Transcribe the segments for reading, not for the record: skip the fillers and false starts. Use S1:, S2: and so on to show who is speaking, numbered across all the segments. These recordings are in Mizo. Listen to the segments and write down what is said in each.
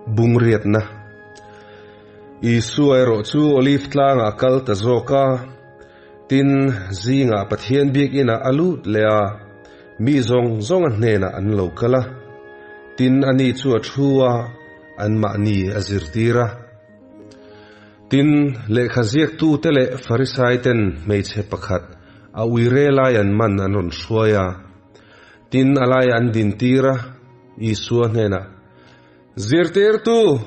S1: Bung riatna. Isua erawh chu Olive tlangah a kal ta zawk a, tin, zingah Pathian biakinah a lut leh a, mi zawng zawng a hnenah an lo kal a, tin, ani chu a thu a, anmahni a zirtir a. Tin, lehkha ziaktute leh Farisaiten hmeichhe pakhat a uire lai an man an rawn hruai a, tin, a laiah an dintir a, Isua hnenah, Zirtirtu,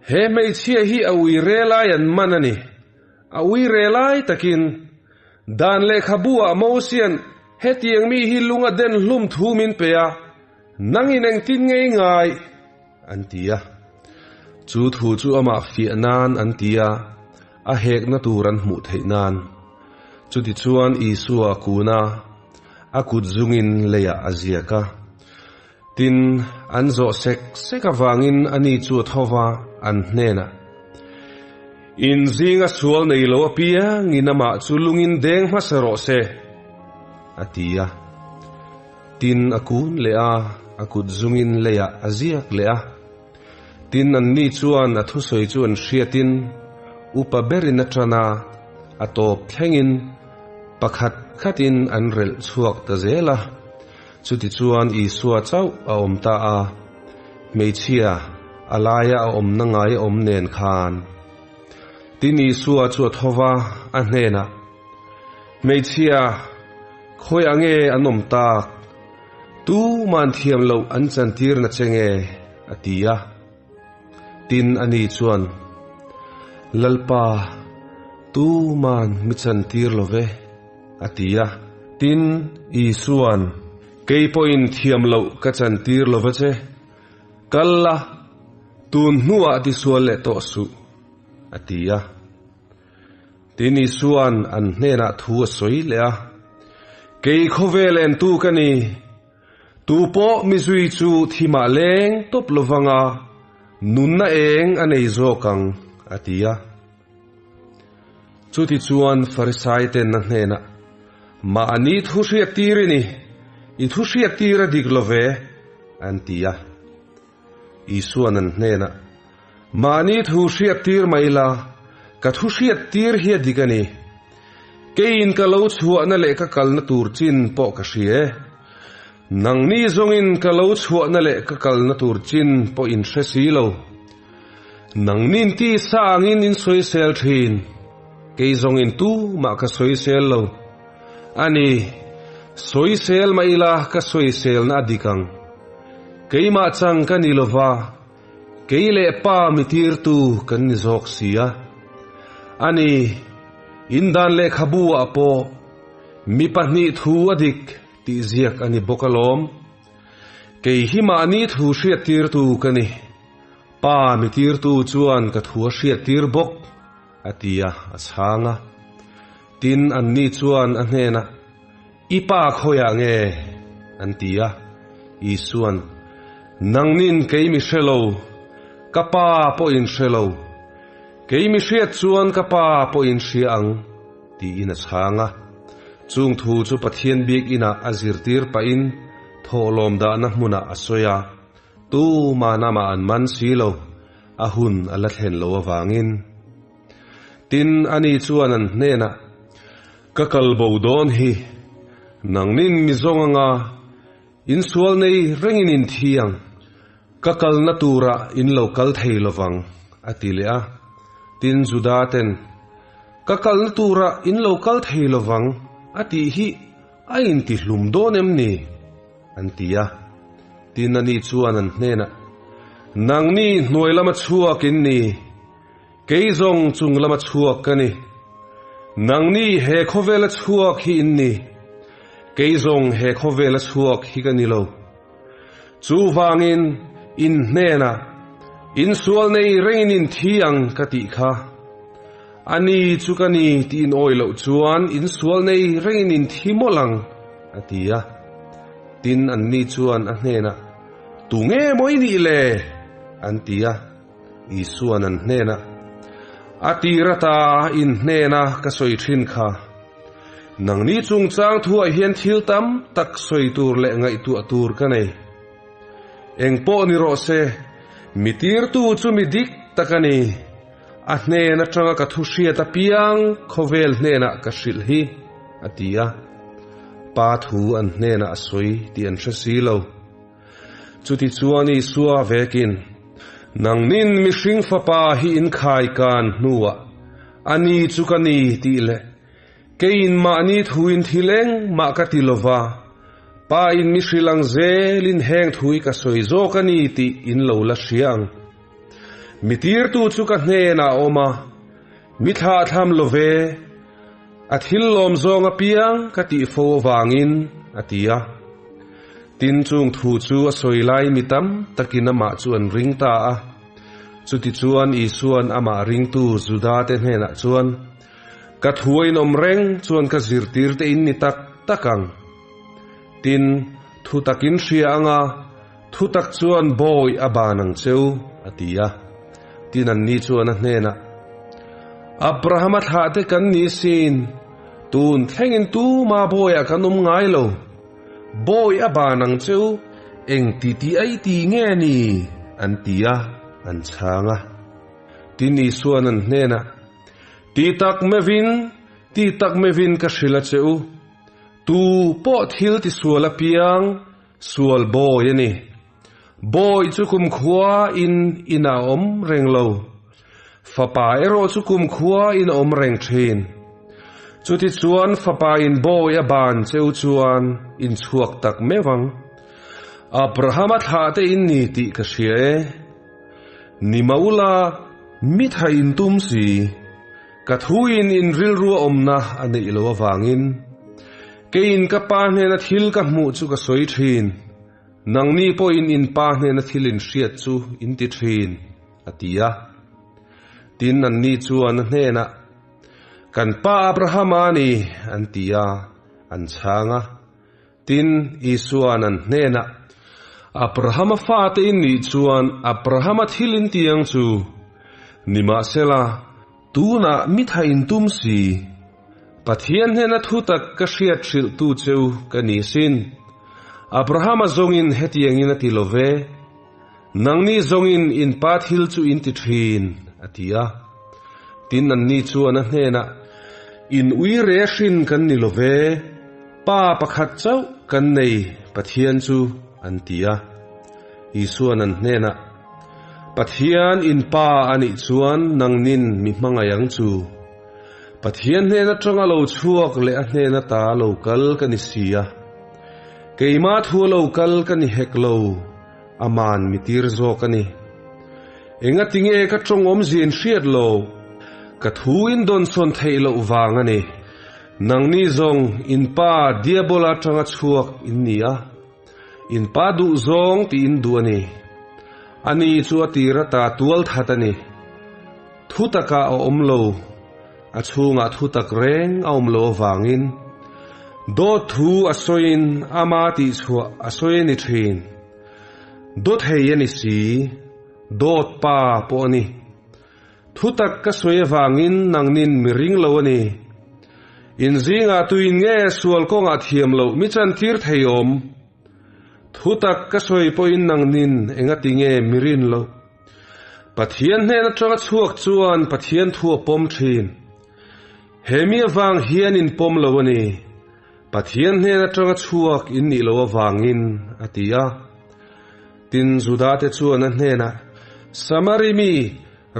S1: he hmeichhia hi a uire lai an man a ni. A uire lai takin, dan lehkhabu ah Mosian hetiang mi hi lung a den hlum thu min pe a, nangin engtin ngei ngai? an ti a. Chu thu chu amah fiah nan an ti a, a hekna tur an hmuh theih nan. Chutichuan Isua a kun a, a kut zungin leiah a ziak a. Tin, an zawh sek sek avangin ani chu a tho va, an hnenah, In zinga sual nei lo apiangin amah chu lungin deng hmasa rawh se, a ti a. Tin, a kun leh a, a kut zungin leiah a ziak leh a. Tin, anni chuan a thusawi chu an hriatin, upa berin a ṭan a, a tawp thlengin pakhat khatin an relh chhuak ta zel a. Chutichuan Isua chauh a awm ta a, hmeichhia a laia a awmna ngai a awm nen khan. Tin Isua chu a tho va, a hnenah, Hmeichhia, khawiah nge an awm tak? Tu man thiam loh an chantir na che nge? a ti a. Tin ani chuan, Lalpa, tu man mi chantir lo ve? A ti a. Tin, Isua'n, Kei pawhin thiam loh ka chantir lo va che. Kal la, tun hnuah tisual leh tawh suh, a ti a. Tin, Isua'n an hnenah thu a sawi leh a, Kei khawvel entu ka ni, tu pawh mi zui chu thimah leng tawp lovanga nunna eng a nei zawk ang, a ti a. Chutichuan Farisaiten a hnenah, Mahni thu hriattir i ni, i thu hriattir a dik lo ve, an ti a. Isua'n an hnenah, Mahni thu hriattir mai la, ka thu hriattir hi a dik a ni. Keiin ka lo chhuahna leh ka kalna tur chin pawh ka hria e. Nangni zawngin ka lo chhuahna leh ka kalna tur chin pawh in hre si lo. Nangnin ti sangin in sawisel thin, kei zawngin tumah ka sawisel lo. A ni, sawisel mah ila ka sawiselna a dik ang. Keimah chang ka ni lova, kei leh Pa mi tirtu kan ni zawk si a. A ni, in dan lehkhabu ah pawh mi pahnih thu a dik tih ziak a ni bawk alawm. Kei hi mahni thu hriattirtu ka ni. Pa mi tirtu chuan ka thu a hriattir bawk, a ti a, a chhang a. Tin, anni chuan a hnenah, I pa khawiah nge? an ti a. Isua'n, Nangnin kei mi hre lo, ka pa pawhin hre lo. Kei mi hriat chuan ka pa pawhin hria ang, tiin a chhang a. Chung thu chu Pathian biakinah a zirtir pahin thawhlawm dahna hmunah a sawi a. Tu manamah an man si lo, a hun a la thlen lo avangin. Tin, ani chuan an hnenah, Ka kal bo dawn hi, nangnin mi zawng anga insual nei rengin in thi ang, ka kalna turah in lo kal thei lovang, a ti leh a. Tin, Juda ten, Ka kalna turah in lo kal thei lovang, a tih hi a intihlum dawn em ni? An ti a. Tin, ani chuan an hnenah, Nangni hnuai lama chhuak in ni, kei zawng chung lama chhuak ka ni. Nangni he khawvela chhuak hi in ni, kei zawng he khawvela chhuak hi ka ni lo. Chuvangin in hnenah, Insual nei rengin in thi ang ka tih kha. A ni chu ka ni tih in awih loh chuan insual nei rengin in thi mawlh ang, a ti a. Tin, anni chuan a hnenah, Tu nge maw i nih le? an ti a. Isua'n an hnenah, A tir ata in hnena ka sawi thin kha. Nangni chungchang thuah hian thil tam tak sawi tur leh ngaihtuah tur ka nei. Eng pawh ni rawh se, Mi tirtu chu mi dik tak a ni. A hnen atanga ka thu hriat apiang khawvel hnenah ka hrilh hi, a ti a. Pa thu an hnenah a sawi tih an hre si lo. Chutichuan Isua vekin, Nangnin mihring fapa hi in khai kan hnuah a ni chu ka ni tih leh keiin mahni thuin thil engmah ka ti lova, Pa in mi hrilh ang zelin heng thu hi ka sawi zawk a ni tih in lo la hria ang. Mi tirtu chu ka hnenah a awm a, mi thlahthlam lo ve, a thil lawm zawng apiang ka tih fo avangin, a ti a. Tin, chung thu chu a sawi lai mi tam takin amah chu an ring ta a. Chutichuan Isua'n amah ringtu Judate hnenah chuan, Ka thu a inawm reng chuan ka zirtirte in ni tak tak ang. Tin, thu takin hria anga Thutak chuan bawi a ban ang cheu, a ti a. Tin anni chuan a hnenah, Abrahama thlahte kan ni sin, tun thlengin tuma bawiah kan awm ngai lo. Bawi a ban ang cheu, eng ti ti ai ti nge ni? an ti a, an chhang a. Tin Isua'n an hnenah, Ti tak mevin, ti tak mevin ka hrilh a che u, tu pawh thil tisual apiang, Sual bawi a ni. Bawi chu kumkhua in inah a awm reng lo. Fapa erawh chu kumkhua in a awm reng thin. Chutichuan fapa in bawi a ban cheu chuan in chhuak tak meuh ang. Abrahama thlah te in ni tih ka hria e. Ni maula mi tha in tum si. Ka thu in in rilru a awmna a neih lo avangin keiin ka pa hnena thil ka hmuh chu ka sawi thin, nangni pawhin in pa hnena thil in hriat chu in ti thin, a ti a. Tin, anni chuan a hnenah, Kan pa Abrahama a ni, an ti a, an chhang a. Tin, Isua'n an hnenah, Abrahama fate in nih chuan Abrahama thil in ti ang chu. Nimahsela, tunah mi tha in tum si. Pathian hnena thutak ka hriat hrilhtu cheu ka ni sin. Abrahama zawngin hetiangin a ti lo ve. Nangni zawngin in pa thil chu in ti thin, a ti a. Tin, anni chuan a hnenah, In ui re hrin kan ni lo ve, pa pakhat chauh kan nei, Pathian chu, an ti a. Isua'n an hnenah, Pathian in pa a nih chuan nangnin mi hmangaih ang chu. Pathian hnen atanga lo chhuak leh a hnen ata lo kal ka ni si a. Keimah thu a lo kal ka ni hek lo, aman mi tir zawk a ni. Engati nge ka tawng awmzia in hriat lo? Ka thu in dawnsawn theih loh vang a ni. Nangni zawng in pa Diabola atanga chhuak in ni a, in pa duh zawng tih in duh a ni. Ani chu a tir ata tual that a ni. Thu takah a awm lo, a chhungah thu tak reng a awm lo avangin dawt thu a sawiin ama tihchhuah a sawi a ni thin. Dawt hei a ni si, dawt pa pawh a ni. Thu tak ka sawi avangin nangnin mi ring lo a ni. In zingah tuin nge sual kawngah thiam loh mi chantir thei awm? Thu tak ka sawi pawhin nangnin engati nge mi rin loh? Pathian hnen atanga chhuak chuan Pathian thu a pawm thin. He mi avang hian in pawm lo a ni. Pathian hnen atanga chhuak in nih loh avangin, a ti a. Tin, Judate chuan a hnenah, Samari mi,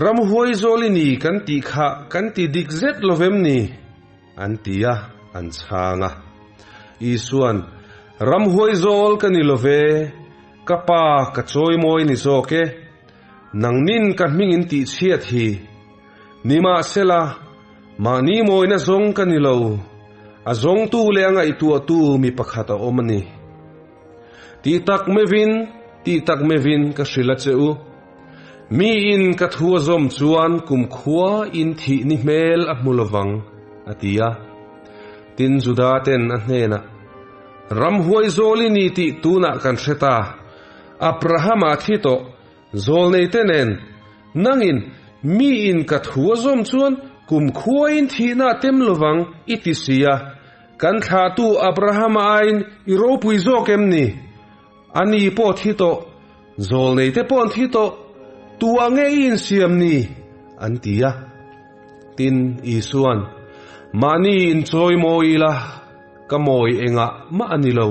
S1: ramhuai zawl i ni kan tih kha kan ti dik zet lo vem ni? An ti a, an chhang a. Isua'n, Ramhuai zawl ka ni lo ve, ka pa ka chawimawi ni zawk e, nangnin ka hming in tihchhiat hi. Nimahsela, mahni mawina zawng ka ni lo, a zawngtu leh a ngaihtuahtu mi pakhat a awm a ni. Ti tak mevin, ti tak mevin ka hrilh a che u. Mi in ka thu a zawm chuan kumkhua in thih ni hmel a hmu lovang, a ti a. Tin, Juda ten a hnenah, Ramhuai zawl i ni tih tunah kan hre ta. Abrahama a thi tawh, zawlnei te nen, nangin mi in ka thu a zawm chuan kumkhua in thihna a tem lovang i ti si a, kan thlahtu Abrahama aiin i ropui zawk em ni? A ni pawh thi tawh, zawlnei te pawh an thi tawh. Tu ah nge i insiam ni? an ti a. Tin, Isua'n, Mahni inchawi mawi ila, ka mawi engah mah a ni lo.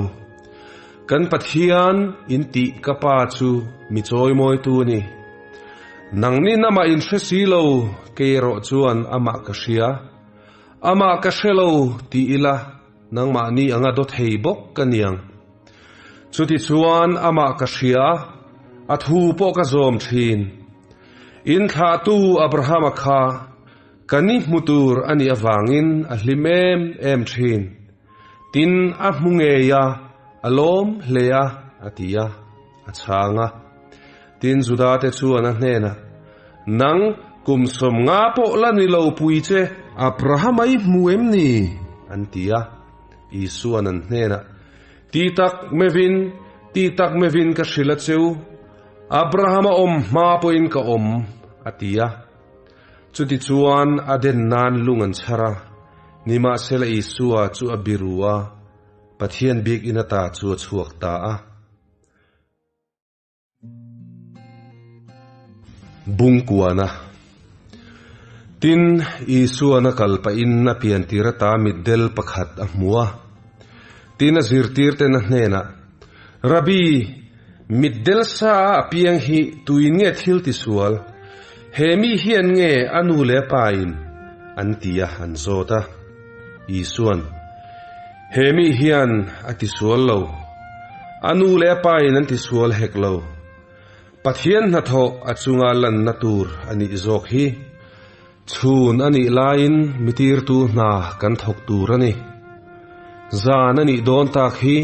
S1: Kan Pathian intih ka Pa chu mi chawimawitu a ni. Nangnin amah in hre si lo, kei erawh chuan amah ka hria. Amah ka hre lo ti ila, nangmahni anga daw thei bawk ka niang. Chutichuan amah ka hria, a thu pawh ka zawm thin. Inthlahtu Abrahama kha ka ni hmu tur a nih avangin a hlim em em thin. Tin, a hmu ngei a, a lawm hle a, a ti a, a chhang a. Tin, Judate chuan a hnenah, Nang, kum 50 pawh la ni lo pui che, Abrahama i hmu em ni? an ti a. Isua'n an hnenah, Ti tak mevin, ti tak mevin ka hrilh a cheu, Abrahama awm hma pawhin ka awm, a ti a. Chutichuan a den nan lung an chhar a, nimahsela Isua chu a biru a, Pathian biakinn ata chu a chhuak ta a. Bungkuana Tin, Isuan a kal pahin a piantir ata mitdel pakhat a hmu a. Tin, a zirtirten a hnenah, Rabbi, mitdel sa a apiang hi tuin nge thil tisual? He mi hian nge a nu leh a pain? an ti a, an zawt a. Isuan, He mi hian a tisual lo. A nu leh a pain an tisual hek lo. Pathian hnathawh a chunga lanna tur a nih zawk hi. Chhun a nih laiin mi tirtu hna kan thawk tur a ni. Zan a nih dawn tak hi.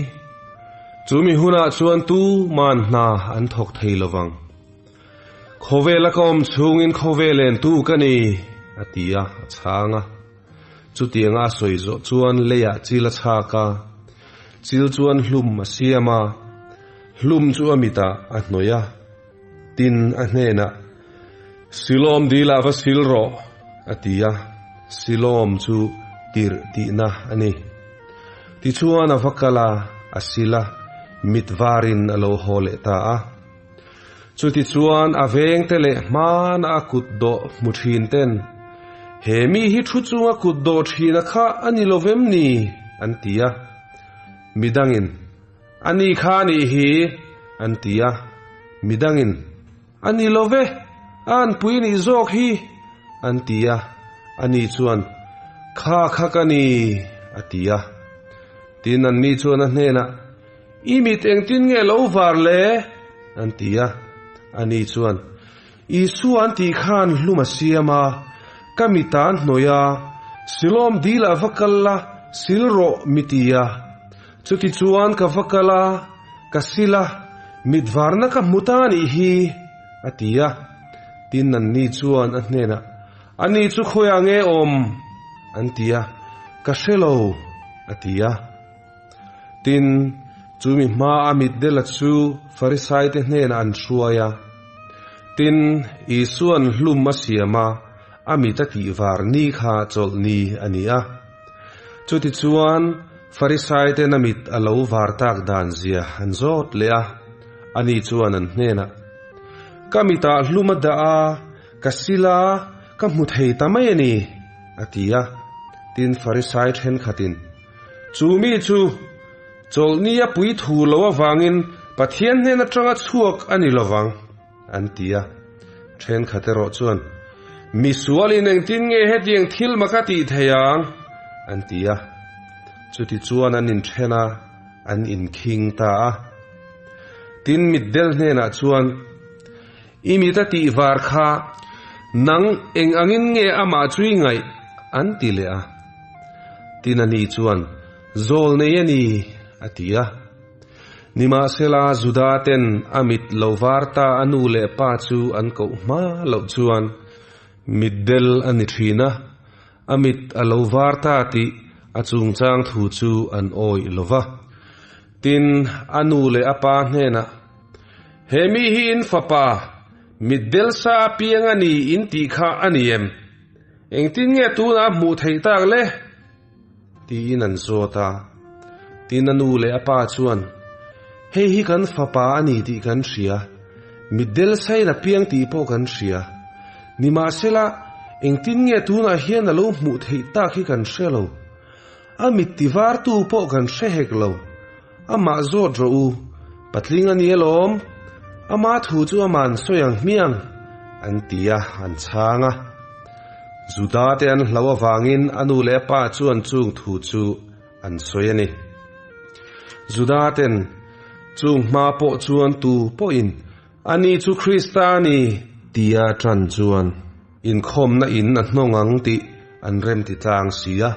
S1: Chumi hunah chuan tu man hna an thawk thei lovang. Khawvela ka awm chhungin khawvel entu ka ni, a ti a, a chhang a. Chutianga a sawi zawh chuan leiah chil a chhak a, chil chuan hlum a siam a, hlum chu a mitah a hnawih a. Tin, a hnenah, Silawm dilah va sil rawh, a ti a, Silawm chu tirh tihna a ni. Tichuan a va kal a, a sil a, mit varin a lo haw leh ta a. Chutichuan a vengte leh hmana a kut dawh hmu thin ten, He mi hi thu chunga kut dawh thina kha a ni lo vem ni? an ti a. Midangin, A ni kha a nih hi, an ti a. Midangin, A ni lo ve, a anpui nih zawk hi, an ti a. Ani chuan, Kha kha ka ni, a ti a. Tin, anni chuan a hnenah, I mit engtin nge lo var le? an ti a. Ani chuan, Isua an tih khan hlum a siam a, ka mita an hnawih a, Silawm dil ah va kal la, sil rawh mi ti a. Chutichuan ka va kal a, ka sil a, mit varna ka hmu ta anih hi, a ti a. Tin, anni chuan a hnenah, Ani chu khawiah nge awm? an ti a, Ka hre lo, a ti a. Tin, chu mi hma a mitdela chu Farisaite hnenah an hruai a. Tin, Isua'n hlum a siam a, a mit a tih var ni kha chawlh ni a ni a. Chutichuan, Farisaite'n a mit a lo var tak dan zia an zawt leh a, ani chuan an hnenah, Ka mitah hlum a dah a, ka sil a, ka hmu thei ta mai a ni, a ti a. Tin, Farisai thenkhatin, Chu mi chu chawlhni a pui thu lo avangin Pathian hnen atanga chhuak a ni lovang, an ti a. Thenkhat erawh chuan, Misualin engtin nge hetiang thil mak a tih thei ang? an ti a. Chutichuan an inthen a, an inkhing ta a. Tin, mitdel hnenah chuan, I mit a tih var kha nang eng angin nge amah chu i ngaih? an ti leh a. Tin ani chuan, Zawl nei a ni, a ti a. Nimahsela Juda ten a mit lo var ta a nu leh pa chu an koh hma loh chuan mitdel a ni thin a, a mit a lo var ta tih a chungchang thu chu an awih lo va. Tin, a nu leh a pa hnenah, He mi hi in fapa, mitdel sa apiang a ni in tih kha a ni em? Engtin nge tunah a hmuh theih tak le? Tiin an zawt a. Tin a nu leh a pa chuan, Hei hi kan fapa a ni tih kan hria. Mitdel sain a piang tih pawh kan hria. Nimahsela, engtin nge tunah hian a lo hmuh theih tak hi kan hre lo. A mit tivartu pawh kan hre hek lo. Amah zawt rawh u, patling a ni alawm, ama thu chu ama'n sawi ang hmiang, an ti a, an chhang a. Juda te an hlau avangin a nu leh a pa chuan chung thu chu an sawi a ni. Juda ten chung hma pawh chuan tu pawhin ani chu Krista a ni tia ṭan chuan inkhawmna in a hnawng ang tih an remti tlang si a.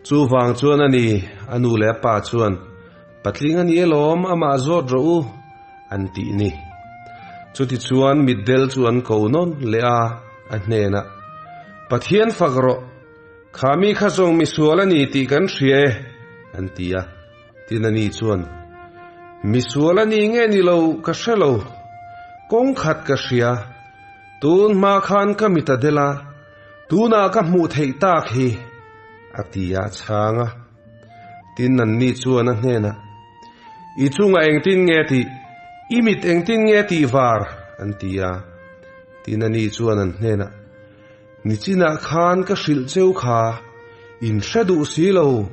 S1: Chuvang chuan a ni, a nu leh a pa chuan, Patling a ni alawm, amah zawt rawh u, an tih ni. Chutichuan mitdel chu an ko nawn leh a, a hnenah, Pathian fak rawh, kha mi kha zawng misual a ni tih kan hria e, an ti a. Tin a ni chuan, Misual a ni nge ni lo ka hre lo, kawng khat ka hria, tun hma khan ka mit a del a, Tunah ka hmuh theih tak hi, a ti a chhang a. Tin anni chuan a hnenah, I chungah engtin nge tih? I mit engtin nge tih var? an ti a. Tin ani chuan an hnenah, Nichinah khan ka hrilh cheu kha, in hre duh si lo.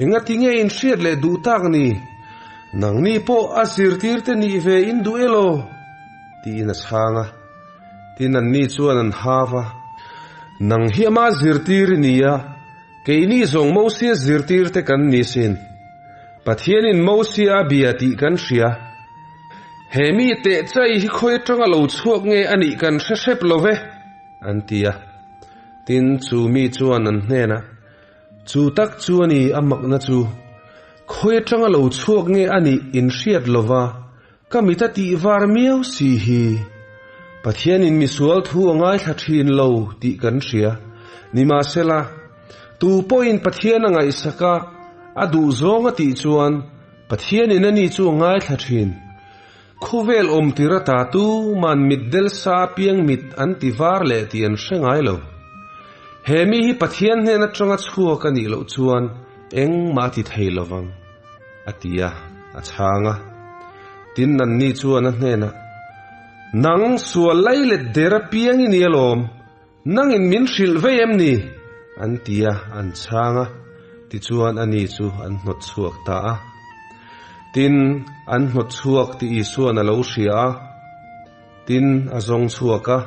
S1: Engati nge in hriat leh duh tak ni? Nangni pawh a zirtirte nih ve in duh elaw? tiin a chhang a. Tin anni chuan an hav a, Nang hi ama zirtir i ni a, keini zawng Mosia zirtirte kan ni sin. Pathianin Mosia a bia tih kan hria. He mi tehchai hi khawi atanga lo chhuak nge a nih kan hre hrep lo ve, an ti a. Tin, chu mi chuan an hnenah, Chu tak chu a ni a makna chu, khawi atanga lo chhuak nge a nih in hriat lova, ka mit a tih var miau si hi. Pathianin misual thu a ngaithla thin lo tih kan hria. Nimahsela, tu pawhin Pathian a ngaihsak a, a duh zawng a tih chuan Pathianin ani chu a ngaithla thin. Khawvel awm tir ata tuman mitdel sa apiang mit an ti var leh tih an hre ngai lo. He mi hi Pathian hnen atanga chhuak a nih loh chuan engmah a ti thei lovang, a ti a, a chhang a. Tin, anni chuan a hnenah, Nang sual lai let der apiang i ni alawm, Nangin min hrilh vei em ni? an ti a, an chhang a. Tichuan ani chu an hnawt chhuak ta a. Tin, an hnawt chhuak tih Isua'n a lo hria a. Tin, a zawng chhuak a,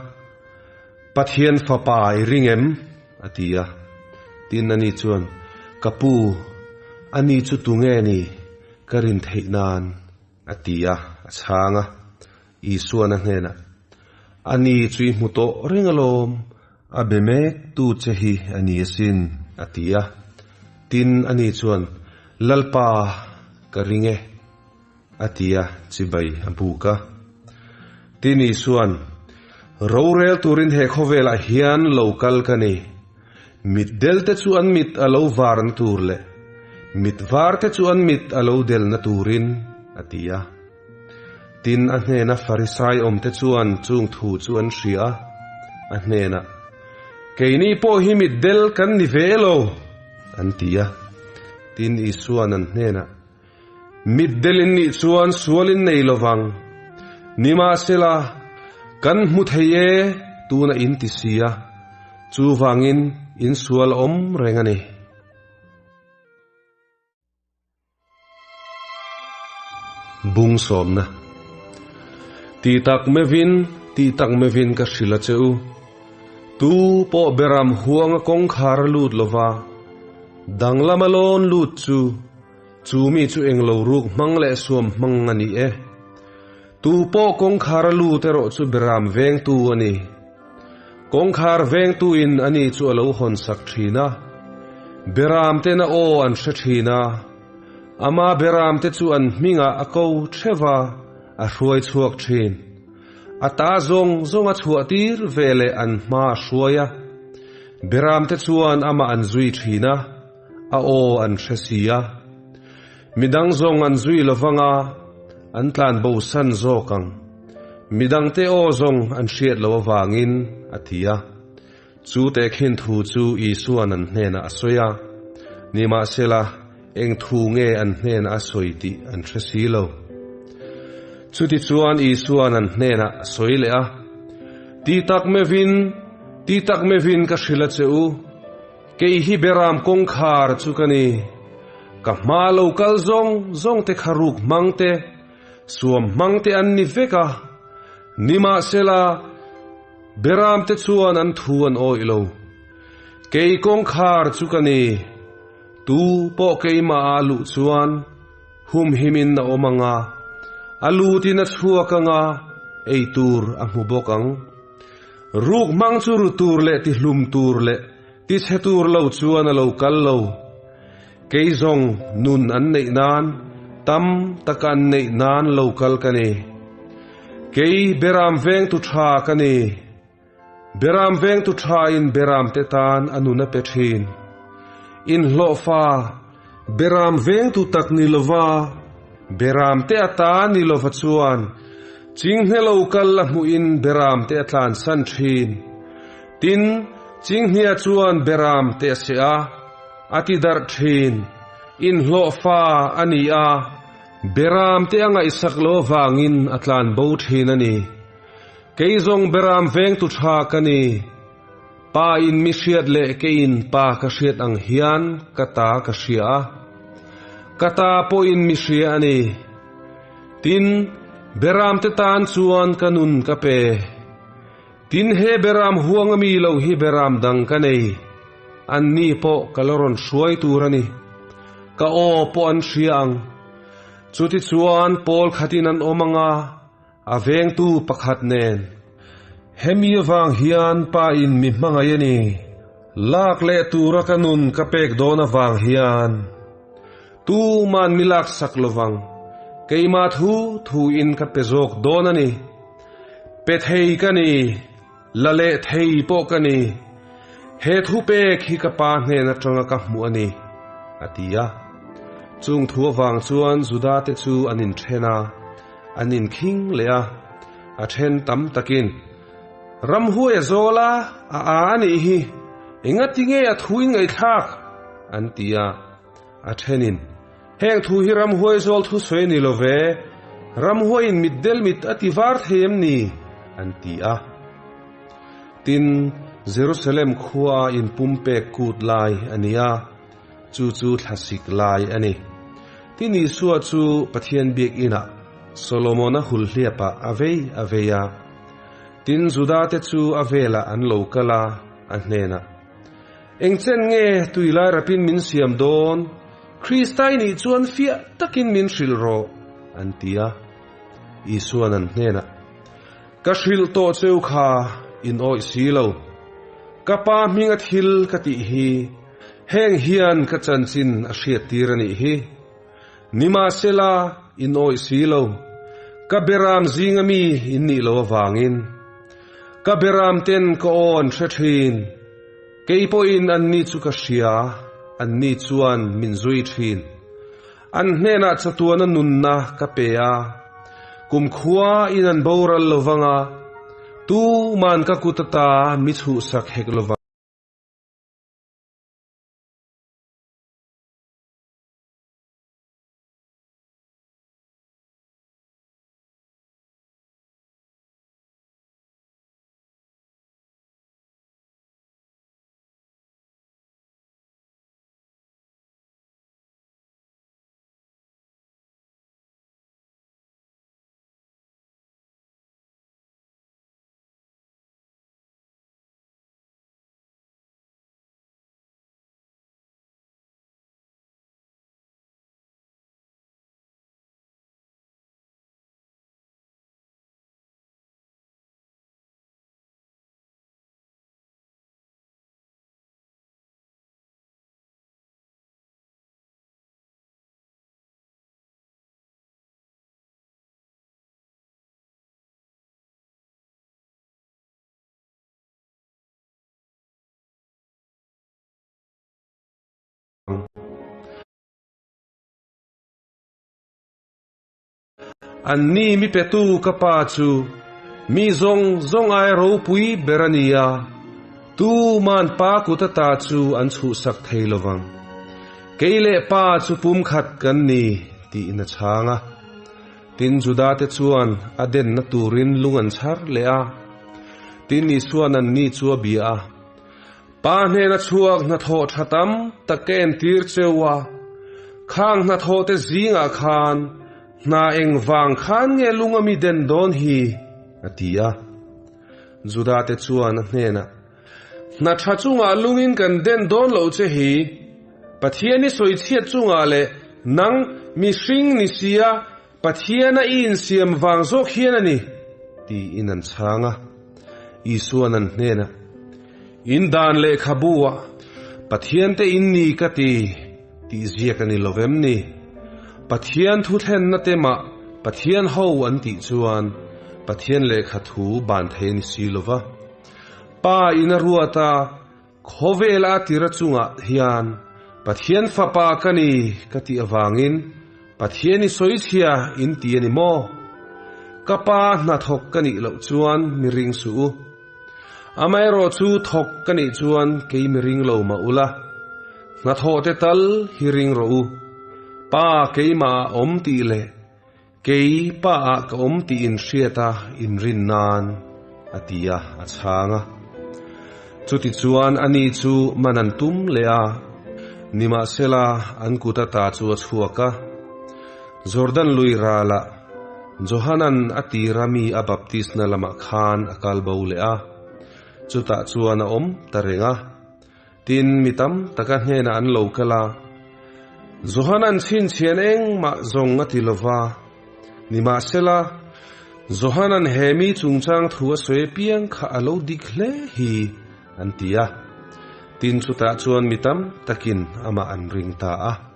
S1: Pathian Fapa i ring em? a ti a. Tin, ani chuan, Ka pu, ani chu tunge ni ka rin theih nan? A ti a, a chhang a. Isua'n a hnenah, A ni chu i hmu tawh reng alawm, a be mek tu che hi a ni asin, a ti a. Tin, ani chuan, Lalpa, ka ring e, a ti a, chibai a buk a. Tin, Isua'n, Rorel turin he khawvelah hian lo kal ka ni. Mitdelte chu an mit a lo varna tur leh mit varte chu an mit a lo delna turin, a ti a. Tin, a hnena Farisai awmte chuan chung thu chu an hria a, a hnenah, Keini pawh hi mitdel kan ni ve elo? an ti a. Tin, Isua'n an hnenah, Mitdel in nih chuan sual in nei lovang. Nimahsela, kan hmu thei e, tuna in ti si a, chuvangin in sual awm reng a ni. Bung sawmna. Ti tak mevin, ti tak mevin ka hrilh a che u. Tu pawh beram huanga kawngkhar a lut lova, danglam a lawn lut chu, chu mi chu englo ruk hmang leh suam hmang a ni e. Tu pawh kawngkhar a lut erawh chu beram vengtu a ni. Kawngkhar vengtuin ani chu a lo hawn sak thin a, beram ten a aw an hre thin a, ama beram te chu an hmingah a ko theuh a, a hruai chhuak thin. A ta zawng zawng a chhuah tir ve leh an hma a hruai a, beram te chuan amah an zui thin a, a aw an hre si a. Midang zawng an zui lovang a, an tlan bosan zawk ang. Midangte aw zawng an hriat loh avangin, a ti a. Chu tehkhin thu chu Isua'n an hnenah a sawi a. Nimahsela, eng thu nge an hnenah a sawi tih an hre si lo. Chutichuan Isua'n an hnenah a sawi leh a, Ti tak meuhin, ti tak meuhin ka hrilh a che u, kei hi Beram kawngkhar chu ka ni. Ka hma lo kal zawng zawng te kha ruk hmang te, suam hmang te an ni vek a. Nimahsela, Beram te chuan an thu an awih lo. Kei kawngkhar chu ka ni. Tu pawh keimah ah luh chuan humhimin a awm ang a, a lutin a chhuak ang a, ei tur a hmu bawk ang. Ruk hmang chu ru tur leh tihlum tur leh tichhe tur lo chuan a lo kal lo. Kei zawng nun an neih nan, tam taka an neih nan lo kal ka ni. Kei Beram vengtu tha ka ni. Beram vengtu thain beramte tan a nun a pe thin. Inhlawhfa, beram vengtu tak ni lova, beramte a ta ni lova chuan chinghne lo kal a hmuhin beramte a tlansan thin. Tin, chinghnia chuan beramte a seh a, a ti darh thin. Inhlawhfa a ni a, beramte a ngaihsak lo avangin a tlanbo thin a ni. Kei zawng Beram vengtu tha ka ni. Pa in mi hriat leh keiin Pa ka hriat ang hian ka ta ka hria a, ka ta pawhin mi hria a ni. Tin, Beramte tan chuan ka nun ka pe. Tin, he Beram huanga mi lo hi Beram dang ka nei. Anni pawh ka la rawn hruai tur a ni. Ka aw pawh an hria ang. Chutichuan pawl khatin an awm ang a, A vengtu pakhat nen. Hemi avang hian pa in mi hmangaih a ni. Lak leh tura ka nun ka pek dawn avang hian tuman mi lak sak lovang, keimah thu thu in ka pe zawk dawn a ni. Pe thei ka ni, la leh thei pawh ka ni. He thu pek hi ka pa hnen atanga ka hmuh a ni, a ti a. Chung thu avang chuan Juda te chu an inthen a. An inkhing leh a, a then tam takin, Ramhuai a zawl a, a a a nih hi, engati nge a thu in ngaihthlak? an ti a. A thenin, Heng thu hi ramhuai zawl thu sawi a ni lo ve, ramhuaiin mitdel mit a ti var thei em ni? an ti a. Tin, Jerusalem khua inpumpek kut lai a ni a. Chu chu thlasik lai a ni. Tin Isua chu Pathian biakinah Solomona hulhliapah a vei a vei a. Tin Judate chu a velah an lo kal a, a hnenah, Engchen nge tuilai rapin min siam dawn? Krista i nih chuan fiah takin min hrilh rawh, an ti a. Isua'n an hnenah, Ka hrilh tawh cheu kha in awih si lo. Ka pa hminga thil ka tih hi heng hian ka chanchin a hriattir a nih hi. Nimahsela, in awih si lo. Ka beram zinga mi in nih lo avangin. Ka beram ten ka aw an hre thin. Kei pawhin anni chu ka hria, anni chuan min zui thin. An hnenah chatuana nunna ka pe a, kumkhua in an boral lo vang a, tuman ka kut ata mi chhuhsak hek lo vang. Anni mi petu ka pa chu mi zawng zawng ai ropui ber a ni a, tuman pa kut ata chu an chhuhsak thei lovang. Kei leh pa chu pumkhat kan ni, tiin a chhang a. Tin, Judate chuan a denna turin lung an chhar leh a. Tin, Isua'n anni chu a bia a, Pa hnena chhuak hnathawh tha tam tak ka entir cheu a, khang hnathawhte zingah khan hna engvang khan nge lung a mi den dawn hi? a ti a. Judate chuan a hnenah, Hna tha chungah lungin kan den dawn loh che hi, Pathian i sawi chhiat chungah leh nang mihring ni sia Pathiana i insiam vang zawk hian a ni, tiin an chhang a. Isua'n an hnenah, In dan lehkhabu ah Pathian te in ni ka ti tih ziak a ni lo vem ni? Pathian thu thlenna te mah Pathian ho an tih chuan Pathian lehkha thu ban thei a ni si lo va. Pa in a ruat a, Khawvela a tira chungah hian Pathian fapa ka ni ka tih avangin Pathian i sawi chhia in ti a ni maw? Ka pa hnathawk ka nih loh chuan mi ring suh u. Amaherawh chu thawk ka nih chuan kei mi ring lo mah ula, hnathawh te tal hi ring rawh u. Pa keimah a awm tih leh Kei pa ah ka awm tih in hriat a inrin nan a ti a, a chhang a. Chutichuan ani chu man an tum leh a, nimahsela an kut ata chu a chhuak a. Jordan lui ralah Johanan a tira mi a baptisna lamah khan a kal bo leh a, chutah chuan a awm ta reng a. Tin, mi tam taka hnenah an lo kal a, Johanan chhinchhian engmah zawng a ti lo va. Nimahsela, Johanan he mi chungchang thu a sawi apiang kha a lo dik hle hi, an ti a. Tin, chutah chuan mi tam takin amah an ring ta a.